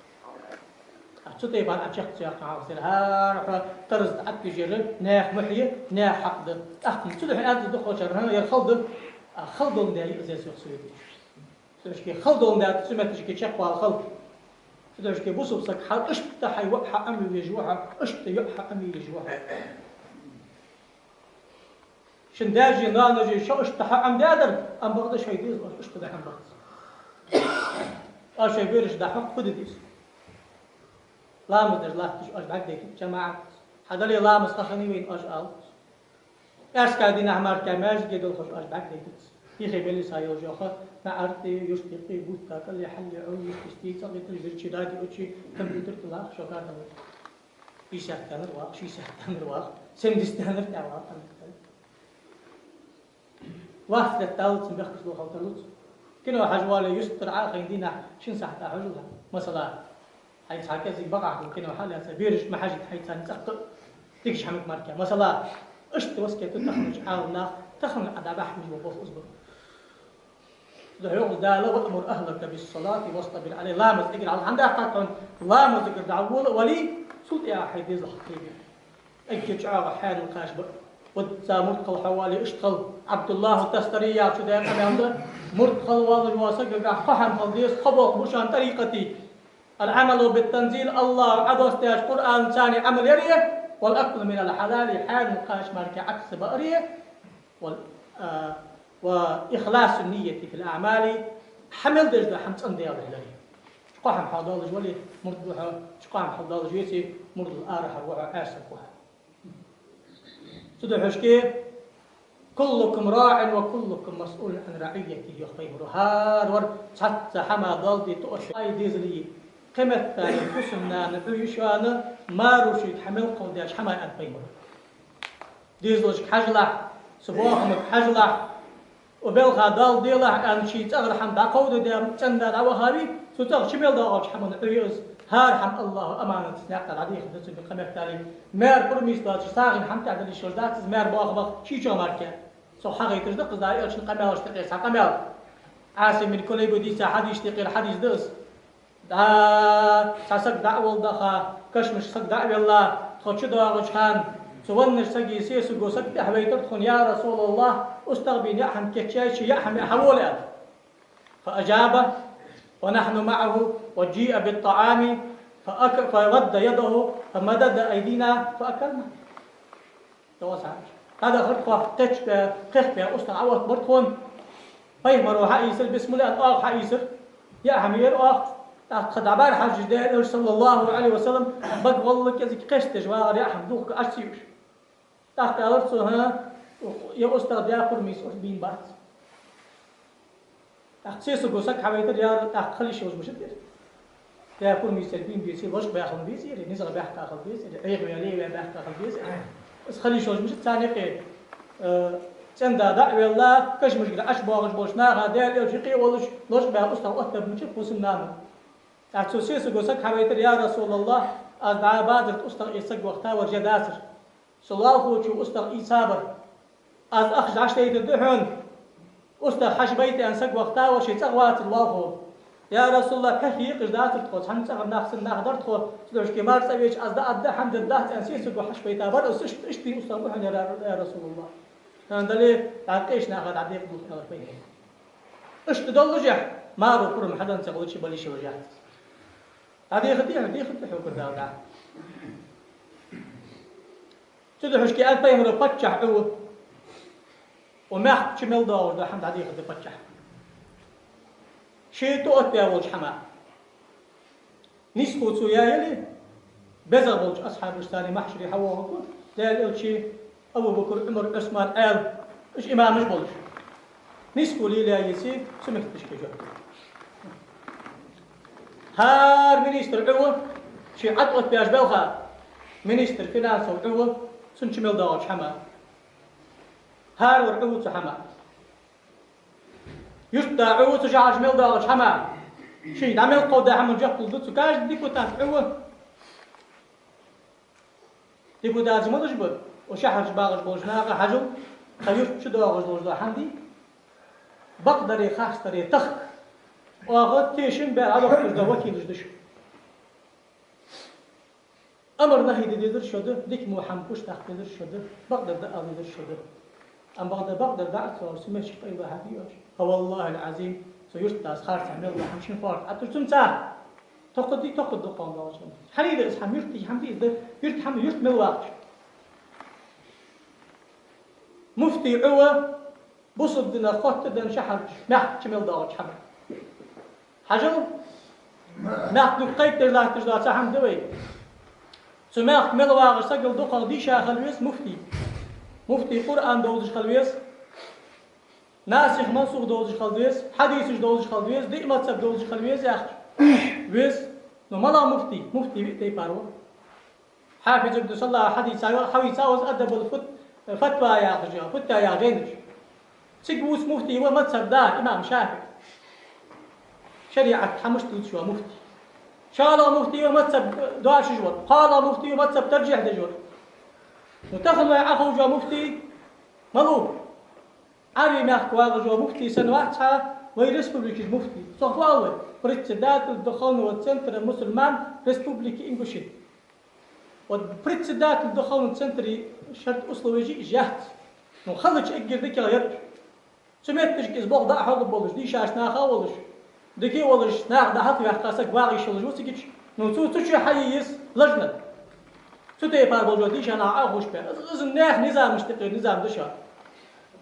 А цу тайпара Ӏочакх ца яьккхача хьалха сера хӀара хьо тараз тӀа Ӏаттижера, наьха мухь я, наьха хьакъ да. ТӀаккха цудухьа аьннад дукхагӀчар, хӀана, ер хала да, а хала доландаь я из, йоах со вайга. Цудухьа хала доландаь да, цу метташка чакхвала хала. Цудухьа бусалба саг хьал иштта хьай воӀ хьаӀомаве везаш ва хьо, иштта йоӀ хьаӀомаве везаш ва хьо. Шун даьшеи ноаношеи шо иштта хьаӀомадаьдар, амма бакъда шоай дезал оаш иштта дӀахьомабац. Оаш шоай берашта дӀахьокх, фу де деза? Ламаз деш латташ оаш бӀаргадайтац жамаӀатаца. Хьадале ламаз ха хиннай вайна оаш алац. Паьраска дийнахьа мара маьждиге далхаш оаш бӀаргадайтац. Юхе мел йиса йолаш йола ха, наӀарга тӀа, юрта юкъе, бутта кӀале, хьале, Ӏу, йиштта-йиштта, цӀагӀа тӀа, зирчий, радио чу, компьютер тӀа латташ шо кардалуц. Пятьдесят даьннар вагӀа, шестьдесят даьннар вагӀа, семьдесят даьннар тӀа вагӀа, къамаьл даьннар. Вац летта даллалца бехкаш лохал тарлуц. Кино хьажа вале, юстара Ӏа хайна дийнахьа шин сахьата хьожалахь. Масала, хьайца хьа кӀезига бакъахьа хул кино хьалаьца, берашта ма хьажийта хьайца цхьаккха дикача хӀаманга мара. Масала, иштта васкет ду таханарча Ӏаламнаха, тахан Ӏа дӀабахьа мел бола болх из ба. Цудухьа йоах Дала: «وأمر أهلك بالصلاة واصطبر عليها». Ламаз эггара хьалха хьадаккхад хьона, ламазагара дӀавола а вале, цул тӀехьагӀа хьай дезал хьакхебе. Эггара чӀоагӀа хьаьнал кхаьча ба. Вадца мурд хила хьо вале, иштта хила. Ӏабдуллахь ат-Тустари яхачо даь къамаьл да: мурд хила воаллаш вола сагага кхо хӀама хила деза, кхо болх ба шоана тӀарикъате: العمل بالتنزيل, АллахӀа Ӏодоссадаьча Къуръанаца Ӏамал яре, والأكل من الحلال, хьаьнал кхаьча мара Ӏа ца бааре, وال-، а, وإخلاص النية في الأعمال, хьа мел деш дола хӀама цӀена Даьла духьа даларе. Кхо хӀама хьадоаллаш вале, мурд ва хьо, кхо хӀама хьадоаллаш веце, мурдал арахьа ва хьо, Ӏаьсаг ва хьо. Цудухьа: «كلكم راع وكلكم مسؤول عن رعيته», йоах пайхамаро. ХӀара вар цхьацца хӀама доал де тоъаш ва, ай дезал я. Кхыметтел фусам-нана Ӏу я шоана, марушийга хьа мел кховдадеш хӀама, аьннад пайхамаро. Дезалашка хьажалахь, Цу бохамага хьажалахь, укх балха Далла делахь, аьнна, ший цӀагӀара хӀама дӀакховдадаь, цӀенда дӀавахавий, цу цӀагӀа чу мел доагӀача хӀаман Ӏу я из, хӀара хӀама АллахӀа аманатаца наькъа тӀа дӀадехар да цунга къамаьл дале. Маьра пурам ийца доацаш сагӀийна хӀама тӀехь дала йиш йолаш дац из, маьра бохамах ший чу мара кхы. Цо хьахайташ да-кх из Даьла Элчан къамаьлашта юкъе цхьа къамаьл. Ӏасим бин Кулайба дийца хьадисашта юкъера хьадис да из. ДӀа, цхьа саг дӀа а волла даха, кашамашка саг дӀа а велла, тхо чудоагӀача хана, цу веннача сага сесаго саг тӀехьавайтар тхона: «يا رسول الله, устагӀа бийна яа хӀама кийчъяьй, ше яа хӀама яа хьавола», — аьнна. فأجاب ونحن معه وجيء بالطعام فأك-، فمد يده فمددنا أيدينا فأكلنا. Доаза хьаьжа. ДӀадахар тхо, кхечбе, кхехбе устагӀа Ӏооттабир тхона. Пайхамаро хьаийцар, бисмилла аьнна, оаха хьаийцар. Яа хӀама яьр оаха. ТӀаккха тха дӀабӀарахьежача, Даьла Элча, صلى الله عليه وسلم, бага гӀолла кӀезига кхестадеш вагӀар, яа хӀама дулха Ӏочу ца юаш. ТӀаккха аьлар цо: «ХӀа, ер устагӀа Даьла пурам ийца бийна бац». ТӀаккха сесаго саг хьавайтар, яр, тӀаккха хила йиш йолаш мишта дир. Даьла пурам ийца бийна беций, лочкъа баь хила безий, низагӀа баьккха хила безий, Ӏехаваь, леваь баьккха хила безий. Из хила йиш йолаш мишта, царна юкъе, э, цӀенда дӀа а велла, кашамашкара ӀочубоагӀаш болча наха, Даьла Элча юкъе а волаш, лочкъа баь устагӀа оттаб мича фусам-нана. ТӀаккха цу сесаго саг хьавайтар: «يا رسول الله, аз дӀа базар тӀа устагӀа эца саг вахийтавар, жа дацар. Со лоалахочо устагӀа ийцабар. Аз ахча дӀачудайтаргда хьона. УстагӀа хьачубайта аьнна саг вахийтавар, ше цӀагӀа вацар лоалахо. يا رسول الله, пхьегӀа екъаш дацар тхо, цхьан цӀагӀара нах санна нах дар тхо, цудухьа шке мара цӀавеча аз дӀааргда, хӀама дергдац», — аьнна, сесаго хьачубайтабар, аз иштта, иштта устагӀа ба хьона, я Ра-, я Расулаллах. ХӀана дале, тӀаккха къеча наха дӀадекъа дулх аьлар пайхамаро. Иштта доллашехь, маро пурам хьадаьнна ца хилча, бала йиш йолаш яц. ДӀадехаргдий хьона, дехаргда хьога Дала дӀа. Цудухьа шке аьннад пайхамаро: паччахь Ӏу ва. Укх мехка чу мел доагӀаш дола хӀама дӀадехаргда паччахьа. Ше тӀаоттабаь волча хӀаман. Нийсхо цо яь яле, безагӀа болча асхьабашца цхьана махьшаре хьавоагӀаргва Даьла Элчеи, Абу Бакр, Ӏумар, Ӏусман, Ӏаьла, уж имамаш болаш. Нийсхо лелаяь еце, цу метташка жоп. ХӀара министр Ӏу ва, ше Ӏад оттабеш балха, министр финансов Ӏу ва, цун чу мел доагӀача хӀаман. ХӀара вар Ӏу ва цу хӀаман. Юртда Ӏу ва цу шахьара чу мел доагӀача хӀаман. Шийна дӀа мел кховдаь хӀаман жоп лургда цо, каждый депутат Ӏу ва. Депутаташ малаш ба? Укх шахьара чу багӀаш болча наха хьажал, тха юрта чу доагӀаш долаш дола хӀама дий, бакъдари харцдари тахка, оаха тешам баь дӀадохкаш дола вакилаш да шо. Амар-нахьи де дезар шо да, дика-во хӀама гучадаккха дезар шо да, бакъдар дӀаала дезар шо да. Амма бакъдар, бакъдар дӀа а ца оалаш, цу мехка къайла хьадий оаш? Фа валлахьил-Ӏазим, цу юртдас харцахьа мел дола хӀама шин хорта Ӏатур цунца. Тохкадий, тохкад дукха хӀама доагӀача хӀаман. Хьан дий из хӀама, юртдий хӀама дий из да, юрта хӀама, юрта мел ваккхача. Муфтий Ӏу ва, бусалба динах хоттаденна шахьара чу, мехка чу мел доагӀача хӀаман. Хьажал, мехка дукха кхайттар латташ дола цхьа хӀама да вай. Цу мехка мел вагӀача сагал дукхагӀа дийша хила веза муфтий. Муфтий Къуръан довзаш хила веза, насих-мансух довзаш хила веза, хьадисаш довзаш хила веза, диъ мазхӀаб довзаш хила веза яхача. Веза. Но малагӀа муфтий? Муфтий виъ тайпара ва. Хьафиз ибн Саллахь хьадийца, хьавийцав из Адабул-фут-, фатва яхача, футъя яхача жайна чу. Цига вувцаш муфтий ва мазхӀаба да, имам ШафиӀий. ШариӀат хӀамаш дувцаш вола муфтий. ШоллагӀа муфтий ва мазхӀаб доашаш вар. КхоалагӀа муфтий ва мазхӀаб таржихь деш вар. Ну, тахан вайна Ӏоховш вола муфтий малув? Ӏарбий мехка вагӀаш вола муфтий санна вац хьа вай республикан муфтий. Цох фу оал вай? Председатель Духовного центра мусульман Республики Ингушетия. Вот председатель Духовного центра шарт, условеш уж яц. Ну, хилча эггара дикагӀа яр уж. Цу метташка из болх дӀа а хьогӀа болаш, дийшача наха а волаш, дика а волаш, наха дӀахьалхаваьккха саг вагӀа йиш йолаш ва цига чу. Ну, цу, цу чу хьае еза лажна. Цу тайпара болча дийша наха Ӏоховшабе. Из, из наьха низамашта юкъера низам да шоана.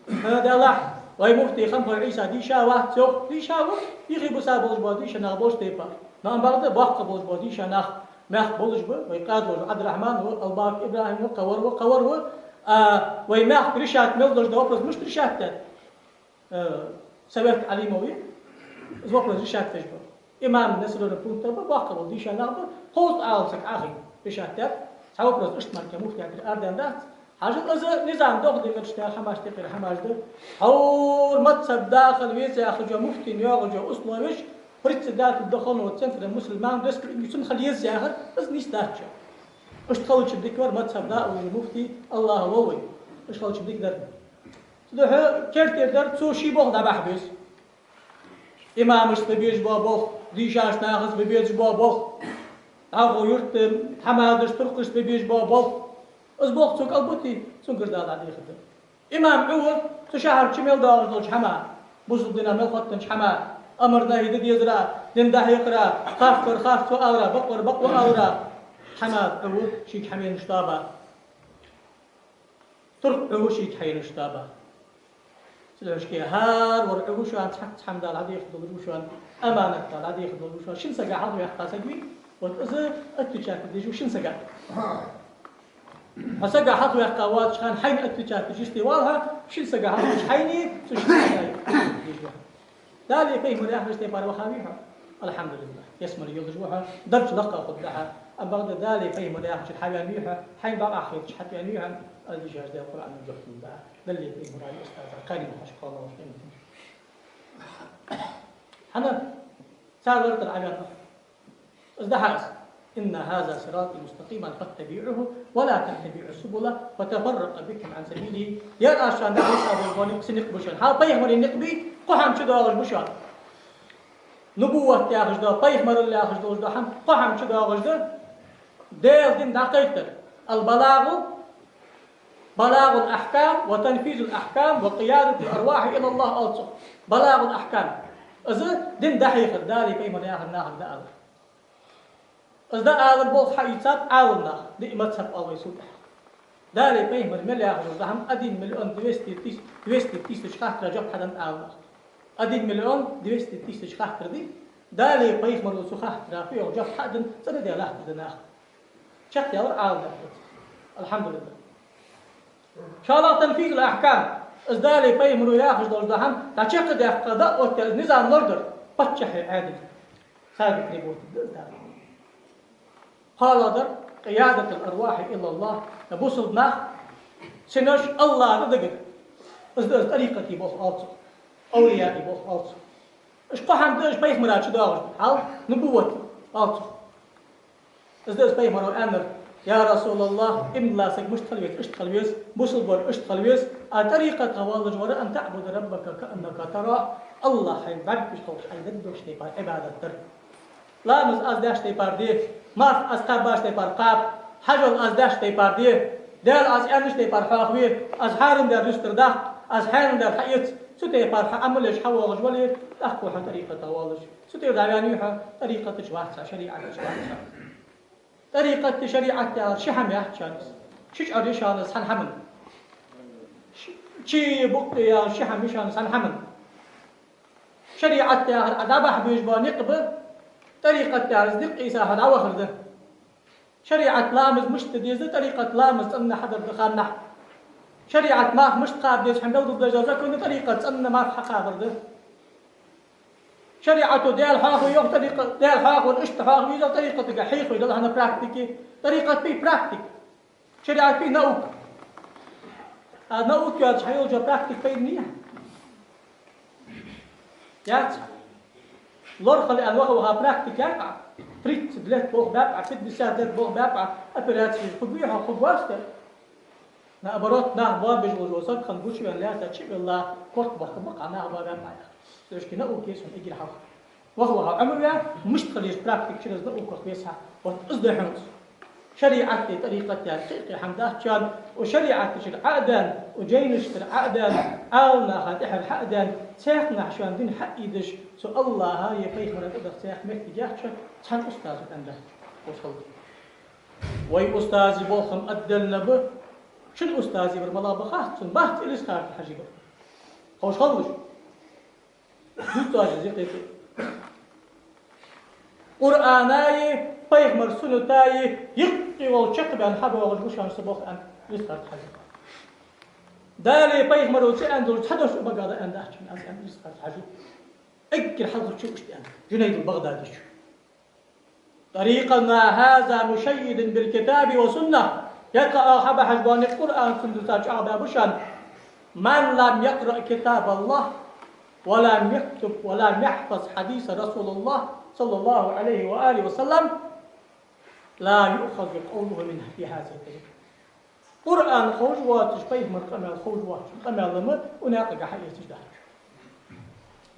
ХӀана аьлча, вай муфтий Хамхой Ӏийса дийша вац йоах, дийша ва, юхе-буса болаш бола дийша нах болча тайпара. Но амма бакъда боккха болаш бола дийша нах мехка болаш ба, вай Къадвожа Ӏабдрахьман ва, Албаков ИбрахӀим ва, кхывар ва, кхывар ва. А вай мехка решать мел долаш дола вопрос мишта решать даьд? Э, совет Ӏалимов я, из вопрос решать деш ба. Имам населённый пункта ба, боккха бола дийша нах ба, кховзткъа Ӏалам саг Ӏохайна решать даьд. Цхьа вопрос иштта мара муфтиятера арадаьнна дац. Хьажал, из низам дохаденнача хӀамаш тӀехьара хӀамаш да. Хьовр мазхӀаб даха веза яхача муфтийна йоагӀача условеш, председатель даха центра мусульман республики цун хила еза яхар, из нийса дац. Иштта хилча дика вар мазхӀаб даха веза муфтий, Аллахӏ вовай. Иштта хилча дика дар. Цудухьа керттера дар цо ший болх дӀабахьа беза. Имамашца бе безаш бола болх, дийшача нахаца бе безаш бола болх, дӀахо юрта хьамадаш, туркхашца бе безаш бола болх. Из болх цо кӀалбитий, цунгара Дала дӀадехаргда. Имам Ӏу ва цу шахьар чу мел доагӀаш долча хӀаман, бусалба дина мел хоттаденнача хӀаман, амар-нахьи де дезара, дин дӀахьекхара, харцдар харцо алара, бакъдар бакъо алара, хьамад Ӏу ва шийга хьаеннача тоаба. Туркх Ӏу ва шийга хьаеннача тоаба. Цудухьа хӀара вар Ӏу ва шоана, цхьацца хӀама Дала дӀадехаргдолаш ва шоана, аманат Дала дӀадехаргдолаш ва шоана. Шин сага хьалхаваьккха саг вий, вот из отвечать де дезаш ва шин сага. Хьо сага хьалхаваьккха воацача хана хьайна отвечать де дезаш вале хьо, шин сага хьалхаваьча хьайна, цу шин сага дезаш ва хьо. Далеи пайхамареи яхача тайпара ваха вий хьо? Алхьамдулиллахь. Ялсмале йолаш ва хьо, дарча лакха хургда хьо. Амма бакъда Далеи пайхамареи яхача хьаваьнна вий хьо, хьайна бакъахьа хетача хьатӀаваьнна вий хьо, аьлча дийшача Дала Къуръана чу духьал да. Далеи пайхамареи устаза кхайна хьажа кхоана ваш кӀиматин. ХӀана? Цар лартӀара Ӏаваьнна. Из да хьа из: «إن هذا صراطي مستقيما فاتبعوه ولا تتبعوا السبل فتفرق بكم عن سبيله». Ер аз шоана дӀахьийха долаш бола никъ са никъ ба шоана. Хьал пайхамара никъ бий, кхо хӀама чудоагӀаш ба шоана. Нубувват яхаш дола, пайхамарал яхаш долаш дола хӀама, кхо хӀама чудоагӀаш да. Даьла дин дӀакхайкар. البلاغ، بلاغ الأحكام وتنفيذ الأحكام وقيادة الأرواح إلى الله оал цох. بلاغ الأحكام. Из дин дӀахьехар, Далеи пайхамареи яхар нахага дӀаалар. Из дӀаалар болх хьаийцад Ӏаламнаха, диъ мазхӀаб оал вай цу тӀа. Далеи пайхамареи мел яхаш дола хӀама один миллион двести тысяч, двести тысяч хаттара жоп хьаденнад Ӏаламнаха. Один миллион двести тысяч хаттар да. Далеи пайхамареи цу хаттара фу йоах жоп хьаденнад, цӀена де латтар да наха. Чакхдаьлар Ӏаламнаха. Алхьамдулиллахь. ШоллагӀа تنفيذ الأحكام. Из Далеи пайхамареи яхаш долаш дола хӀама дӀачакхдаьккха, дӀаоттадаь, из низам лорадар паччахьа Ӏаьдала. Царга требовать ду из Дала. КхоалагӀдар قيادة الأرواح إلى الله. Бусалба нах синош Аллахӏа дагара. Из да из тӀарикъата болх оал цох, овлияий болх оал цох. Уж кхо хӀама да уж пайхамара чудоагӀаш, хьал нубувват оал цох. Из да из пайхамара аьннар: «يا رسول الله, иман дола саг мишта хила веза, иштта хила веза, бусалба вар иштта хила веза, а тӀарикъата воаллаш вар أن تعبد ربك كأنك تراه, Аллахӏ хьайна бӀаргагуш хилча хьайна дагадоагӀача тайпара Ӏибадат дар. Ламаз аз деш тайпара де, марха аз кхаьбача тайпара кхаба, хьажол аз деш тайпара де, Даьла аз аьннача тайпара хьоахаве, аз хьарам даьр дустар даккха, аз хьанал даьр хьаэца, цу тайпара хьо Ӏамал еш хьавоагӀаш вале, тӀаккха хьо тӀарикъата воаллаш». Цу тӀера дӀаваьннавий хьо, тӀарикъата чу вац хьо, шариӀата чу вац хьо. ТӀарикъати шариӀати яхар ши хӀама яц шоана из. Ши чӀор я шоана из цхьан хӀаман. Ши-, чий букъе яхар ши хӀама я шоана из цхьан хӀаман. ШариӀат яхар Ӏа дӀабахьа безаш бола никъ ба, тӀарикъат яхар из никъ ийца хьо дӀавахар да. ШариӀат ламаз мишта де деза, тӀарикъат ламаз цӀена хьадар да ханнахьа. ШариӀат марха мишта кхаба деза хьона белгалдеш дола закон да, тӀарикъат цӀена марха хьакхабар да. ШариӀато Даьла хьоахаве йоах, тӀарикъат Даьла хьоахавар иштта хьоахаве йоах, тӀарикъатага хьехаве йоах, хӀана, практика. ТӀарикъат бий практика. ШариӀат бий наука. А наука йоацаш хьайолча практика пайда я? Яц. Лорхали аьнна ваха-ваха практика яьккха, тридцать лет болх баьккха, пятьдесят лет болх баьккха, операци хургвий хьо, хургвац те? Наоборот, нах боабеш волаш вола саг хӀанз гучавенна лаьтта чу а велла, корта бахка бакъахьа нах боабаьннаб яхаш. Цудухьа наука я шоана эггара хьалха. Ваха-ваха Ӏомаве, мишта хила еза практика, через науках веза хьо. Вот из да хьона из. ШариӀати тӀарикъати кхы-кхы хӀама дац шоана, укх шариӀата чура Ӏа а даьнна, укх жайнашкара Ӏа а даьнна, Ӏаламнаха тӀехьара хьа а даьнна, цхьаннахьа шоана дин хьаийдеш, цу Аллахӏа е пайхамара тӀадахьа цхьаккха моттиг яц шоана, цхьан устазо аьнна дац. Ховш хилда. Вай устазий болх-м отдельно ба, шун устазий бар малагӀа ба хац сона, бац Илисхан-Юртара Хьажий бар. Ховш хилда уж. Дувцаш из я кхетаде. Къуръанаи пайхамара суннатаи юкъе волча чакхбаьнна хьабоагӀаш ба шоана са болх, аьннад Илисхан-Юртара Хьажийс. Далеи пайхамареи ца аьнна долаш цхьа дош багала аьнна дац шоана аз, аьннад Илисхан-Юртара Хьажийс. Эггара хьалхарчо иштта аьннад Жунайд ал-БагӀдадечо. طريقنا هذا مشيد بالكتاب والسنة. Ткъаь ала хьаба хьажа бола никъ Къуръан цун дусар чӀоагӀа ба шоана: «من لم يقرأ كتاب الله ولم يكتب ولم يحفظ حديث رسول الله صلى الله عليه وآله وسلم لا يؤخذ قوله منه في هذه الطريق». Къуръан ховш воацаш, пайхамара къамаьл ховш воацаш, къамаьл-м укх наькъага хьаэцаш дац.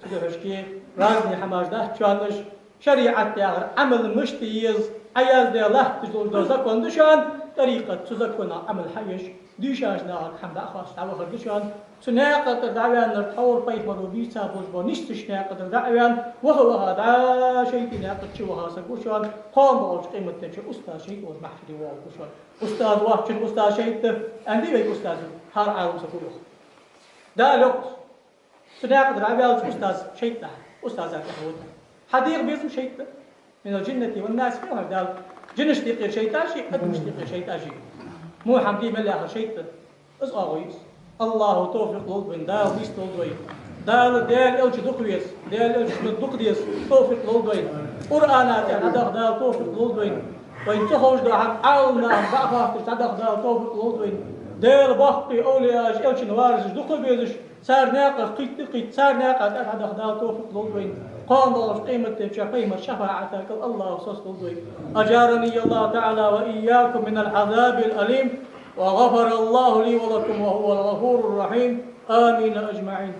Цудухьа шоашка разный хӀамаш дац шоана уж, шариӀат яхар Ӏамал мишта еза, Ӏа яздаь латташ долаш дола закон да шоана, тӀарикъат, цу законах Ӏамал хьаеш, дийшача нахага хӀама дӀахоасташ дӀавахар да шоана. Цу наькъа тӀара дӀаваьннар тхьовра пайхамаро бийца болаш бола нийсача наькъа тӀара дӀа а ваьнна, ваха-ваха дӀа шайтӀий наькъа чу ваха саг ва шоана, кхоана доагӀача къематдийнахьа устаз шайтӀа волча махьшаре воалларгва шоана. Устаз воацачоа устаз шайтӀа да, аьннадий вайга устазо, хӀара Ӏалам саг ва йоах. Дала йоах: цу наькъа тӀара дӀаваьлча устаз шайтӀа да, устаза тӀехьа вода. Хьадийха безам шайтӀа да. «من الجنة والناس» аьннад Дала. Жинашта юкъера шайтӀа а ше, адамашта юкъера шайтӀа а ше. Мухьаммад мел яхар шайтӀа да, из оагӀув я из. АллахӀа товфикъ лолда вайна, Дала нийсдолда вай. Дала Даьла Элча дукха веза, Даьла Элча суннат дукха деза товфикъ лолда вайна. Къуръана тӀа дӀадаха Дала товфикъ лолда вайна. Вайна ца ховш дола хӀама Ӏаламнаха дӀахоасташ дӀадаха Дала товфикъ лолда вайна. Даьла боккхий овлияаш, Элчан варисаш дукха безаш, цар наькъах кхийтта а кхийтта, цар наькъа тӀа дӀадаха Дала товфикъ лолда вайна. Кхоана доагӀача къематдийнахьа пайхамара шафаӀатагӀа Аллахӏа соцалда вай. أجارني الله تعالى وإياكم من العذاب الأليم، وغفر الله لي ولكم، وهو الغفور الرحيم. آمين أجمعين.